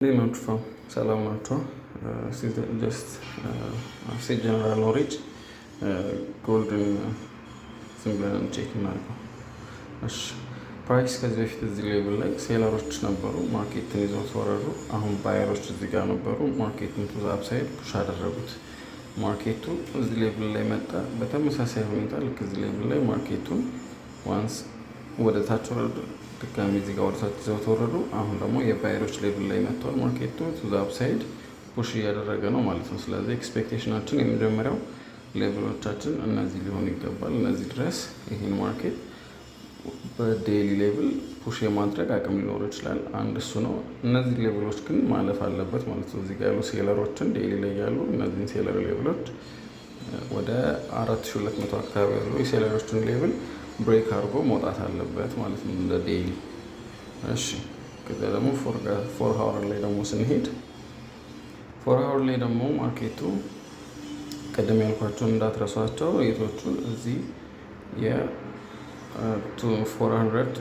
እንዴት ናችሁ? ሰላም ናችሁ? Just general knowledge gold ን ዝም ብለን check እናድርገው። እሺ፣ price ከዚህ በፊት እዚህ level ላይ seller ኦች ነበሩ፣ market ን ይዘው ተወረዱ። አሁን buyer ኦች እዚህ ጋር ነበሩ፣ market ኡን to the upside push አደረጉት። Market ኡ እዚህ level ላይ መጣ። በተመሳሳይ ሁኔታ ልክ እዚህ level ላይ market ኡን once ወደ ታች ወረዱ፣ ድጋሚ እዚህ ጋር ወደ ታች ይዘው ተወረዱ። አሁን ደግሞ የ buyer ኦች level ላይ መጥቷል። Market ኡ to the upside push እያደረገ ነው ማለት ነው። ስለዚህ expectation ኣችን የመጀመሪያው level ኦቻችን እነዚህ ሊሆኑ ይገባል። እነዚህ ድረስ ይህን market በ daily level push የማድረግ አቅም ሊኖረው ይችላል። አንድ እሱ ነው። እነዚህ level ኦች ግን ማለፍ አለበት ማለት ነው። እዚህ ጋር ያሉ seller ኦችን፣ daily ላይ ያሉ እነዚህን seller level ኦች፣ ወደ 4200 አካባቢ ያሉ የ seller ኦችን level break አድርጎ መውጣት አለበት ማለት ነው እንደ daily። እሺ፣ ከዚያ ደግሞ 4 hour ላይ ደግሞ ስንሄድ፣ 4 hour ላይ ደግሞ market ኡ ቅድም ያልኳቸውን እንዳትረሷቸው። የቶቹን? እዚህ የ 400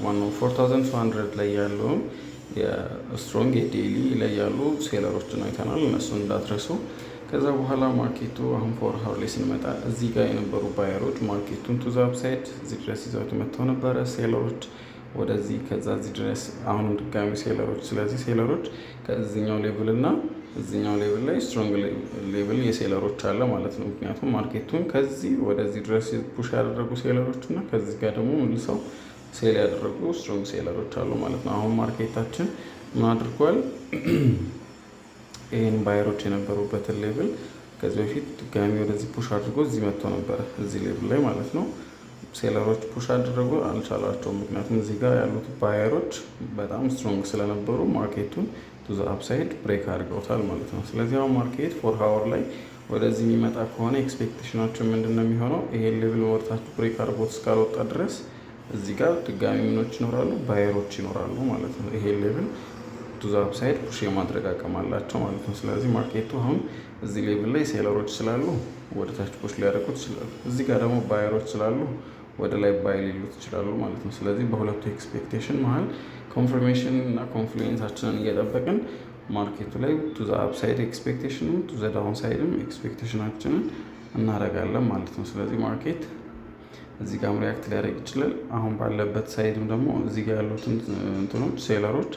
ዋናው 4200 ላይ ያለውን የ strong የ daily ላይ ያሉ seller ኦችን አይተናል። እነሱን እንዳትረሱ። ከዛ በኋላ market ኡ አሁን 4 hour ላይ ስንመጣ እዚህ ጋር የነበሩ buyer ኦች market ኡን to the upside እዚህ ድረስ ይዘውት መጥተው ነበረ። Seller ኦች ወደዚህ፣ ከዛ እዚህ ድረስ አሁንም ድጋሚ seller ኦች። ስለዚህ seller ኦች ከዚህኛው level እና እዚኛው level ላይ strong level የ seller ኦች አለ ማለት ነው። ምክንያቱም market ኡን ከዚህ ወደዚህ ድረስ push ያደረጉ seller ኦች እና ከዚህ ጋር ደግሞ መልሰው sell ያደረጉ strong seller ኦች አሉ ማለት ነው። አሁን market ኣችን ምን አድርጓል? ይህን buyer ኦች የነበሩበትን level ከዚህ በፊት ድጋሚ ወደዚህ push አድርጎ እዚህ መጥቶ ነበረ፣ እዚህ level ላይ ማለት ነው። Seller ኦች push አደረጉ፣ አልቻሏቸውም። ምክንያቱም እዚህ ጋር ያሉት buyer ኦች በጣም strong ስለነበሩ market ኡን to the upside break አድርገውታል ማለት ነው። ስለዚህ አሁን market 4 hour ላይ ወደዚህ የሚመጣ ከሆነ expectation ኣችን ምንድን ነው የሚሆነው? ይሄን level ወደታች break አድርጎት እስካልወጣ ድረስ እዚህ ጋር ድጋሚ ምኖች ይኖራሉ? Buyer ኦች ይኖራሉ ማለት ነው። ይሄን level to the upside push የማድረግ አቅም አላቸው ማለት ነው። ስለዚህ market ኡ አሁን እዚህ level ላይ seller ኦች ስላሉ ወደ ታች push ሊያደርጉት ይችላሉ። እዚህ ጋር ደግሞ buyer ኦች ስላሉ ወደ ላይ buy ሊሉት ይችላሉ ማለት ነው። ስለዚህ በሁለቱ expectation መሀል confirmation እና confluence ኣችንን እየጠበቅን market ኡ ላይ to the upside expectation ም to the downside ም expectation ኣችንን እናደርጋለን ማለት ነው። ስለዚህ market እዚህ ጋርም react ሊያደርግ ይችላል። አሁን ባለበት side ም ደግሞ እዚህ ጋር ያሉትን እንትኖች seller ኦች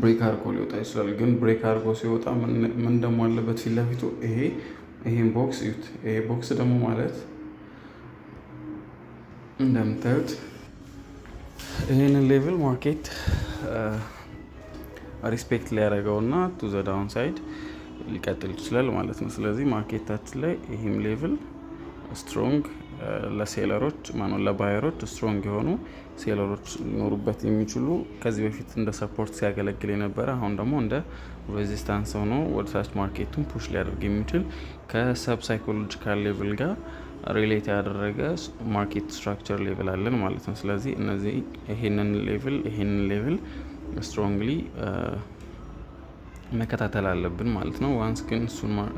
break አድርጎ ሊወጣ ይችላል። ግን break አድርጎ ሲወጣ ምን ደግሞ አለበት ፊት ለፊቱ? ይሄን box እዩት። ይሄ box ደግሞ ማለት እንደምታዩት ይህንን level market respect ሊያደርገው እና to the downside ሊቀጥል ይችላል ማለት ነው። ስለዚህ market ኣችን ላይ ይህም level strong ለ seller ኦች፣ ማነው ለ buyer ኦች strong የሆኑ seller ኦች ሊኖሩበት የሚችሉ፣ ከዚህ በፊት እንደ support ሲያገለግል የነበረ፣ አሁን ደግሞ እንደ resistance ሆኖ ወደ ታች market ኡን push ሊያደርግ የሚችል፣ ከ sub psychological level ጋር relate ያደረገ market structure level አለን ማለት ነው። ስለዚህ እነዚህ ይሄንን level strongly መከታተል አለብን ማለት ነው። Once ግን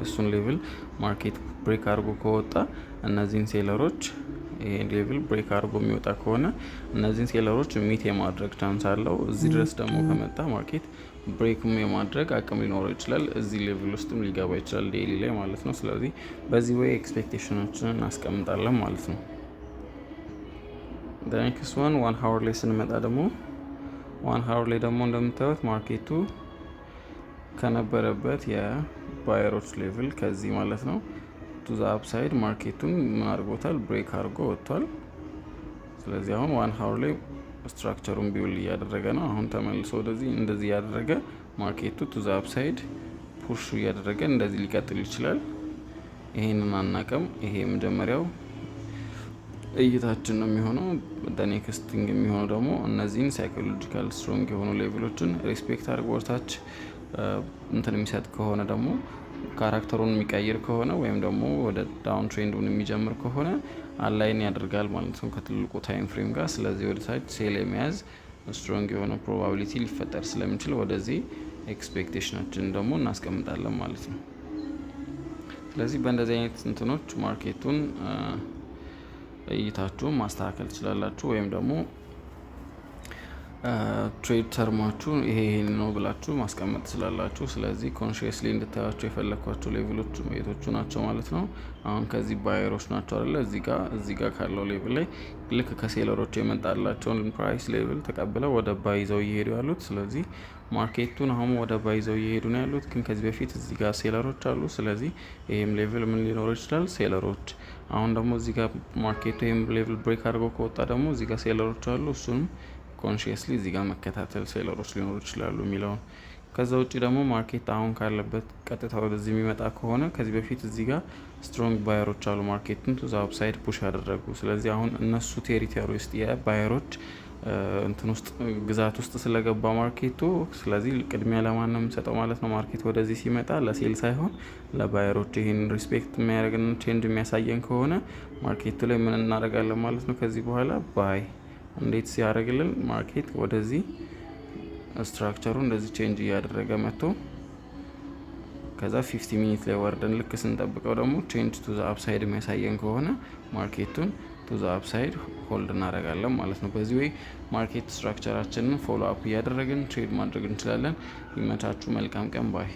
እሱን level market break አድርጎ ከወጣ፣ እነዚህን seller ኦች፣ ይሄን level break አድርጎ የሚወጣ ከሆነ እነዚህን seller ኦች meet የማድረግ chance አለው። እዚህ ድረስ ደግሞ ከመጣ market break ም የማድረግ አቅም ሊኖረው ይችላል። እዚህ level ውስጥም ሊገባ ይችላል daily ላይ ማለት ነው። ስለዚህ በዚህ way expectation ኦችን እናስቀምጣለን ማለት ነው። Next one፣ 1 hour ላይ ስንመጣ ደግሞ፣ 1 hour ላይ ደግሞ እንደምታዩት market ኡ ከነበረበት የ buyer ኦች level ከዚህ ማለት ነው to the upside market ኡን ምን አድርጎታል? Break አድርጎ ወጥቷል። ስለዚህ አሁን 1 hour ላይ structure ኡን build እያደረገ ነው። አሁን ተመልሶ ወደዚህ እንደዚህ እያደረገ market ኡ to the upside push እያደረገ እንደዚህ ሊቀጥል ይችላል። ይሄንን አናቅም። ይሄ የመጀመሪያው እይታችን ነው የሚሆነው። Next thing የሚሆነው ደግሞ እነዚህን psychological strong የሆኑ level ኦችን respect አድርጎ ወደታች እንትን የሚሰጥ ከሆነ፣ ደግሞ character ኡን የሚቀይር ከሆነ ወይም ደግሞ ወደ downtrend ኡን የሚጀምር ከሆነ align ያደርጋል ማለት ነው ከትልቁ time frame ጋር። ስለዚህ ወደ ታች sell የመያዝ strong የሆነ probability ሊፈጠር ስለሚችል ወደዚህ expectation ኣችን ደግሞ እናስቀምጣለን ማለት ነው። ስለዚህ በእንደዚህ አይነት እንትኖች market ኡን እይታችሁን ማስተካከል ትችላላችሁ ወይም ደግሞ Trade term ኣችሁ ይሄ ይሄን ነው ብላችሁ ማስቀመጥ ትችላላችሁ። ስለዚህ consciously እንድታያቸው የፈለግኳቸው level ኦች የቶቹ ናቸው ማለት ነው። አሁን ከዚህ buyer ኦች ናቸው አይደለ? እዚህ ጋር ካለው level ላይ ልክ ከ seller ኦች የመጣላቸውን price level ተቀብለው ወደ buy ይዘው እየሄዱ ያሉት። ስለዚህ market ኡን አሁን ወደ buy ይዘው እየሄዱ ነው ያሉት። ግን ከዚህ በፊት እዚህ ጋር seller ኦች አሉ። ስለዚህ ይሄም level ምን ሊኖረው ይችላል? Seller ኦች። አሁን ደግሞ እዚህ ጋር market ኡ ይሄም level break አድርጎ ከወጣ ደግሞ እዚህ ጋር seller ኦች አሉ። እሱንም consciously እዚህ ጋር መከታተል፣ seller ኦች ሊኖሩ ይችላሉ የሚለውን። ከዛ ውጭ ደግሞ market አሁን ካለበት ቀጥታ ወደዚህ የሚመጣ ከሆነ ከዚህ በፊት እዚህ ጋር strong buyer ኦች አሉ፣ market ኡን to the upside push ያደረጉ። ስለዚህ አሁን እነሱ territory ውስጥ፣ የ buyer ኦች እንትን ውስጥ፣ ግዛት ውስጥ ስለገባ market ኡ፣ ስለዚህ ቅድሚያ ለማን ነው የምንሰጠው ማለት ነው? Market ወደዚህ ሲመጣ ለ sell ሳይሆን ለ buyer ኦች። ይህን respect የሚያደርግን change የሚያሳየን ከሆነ market ኡ ላይ ምን እናደርጋለን ማለት ነው? ከዚህ በኋላ buy እንዴት ሲያደርግልን market ወደዚህ structure ኡ እንደዚህ change እያደረገ መጥቶ ከዛ 15 minute ላይ ወርደን ልክ ስንጠብቀው ደግሞ change to the upside የሚያሳየን ከሆነ market ኡን to the upside hold እናደርጋለን ማለት ነው። በዚህ way market structure ኣችንን follow up እያደረግን trade ማድረግ እንችላለን። ይመቻችሁ። መልካም ቀን፣ bye።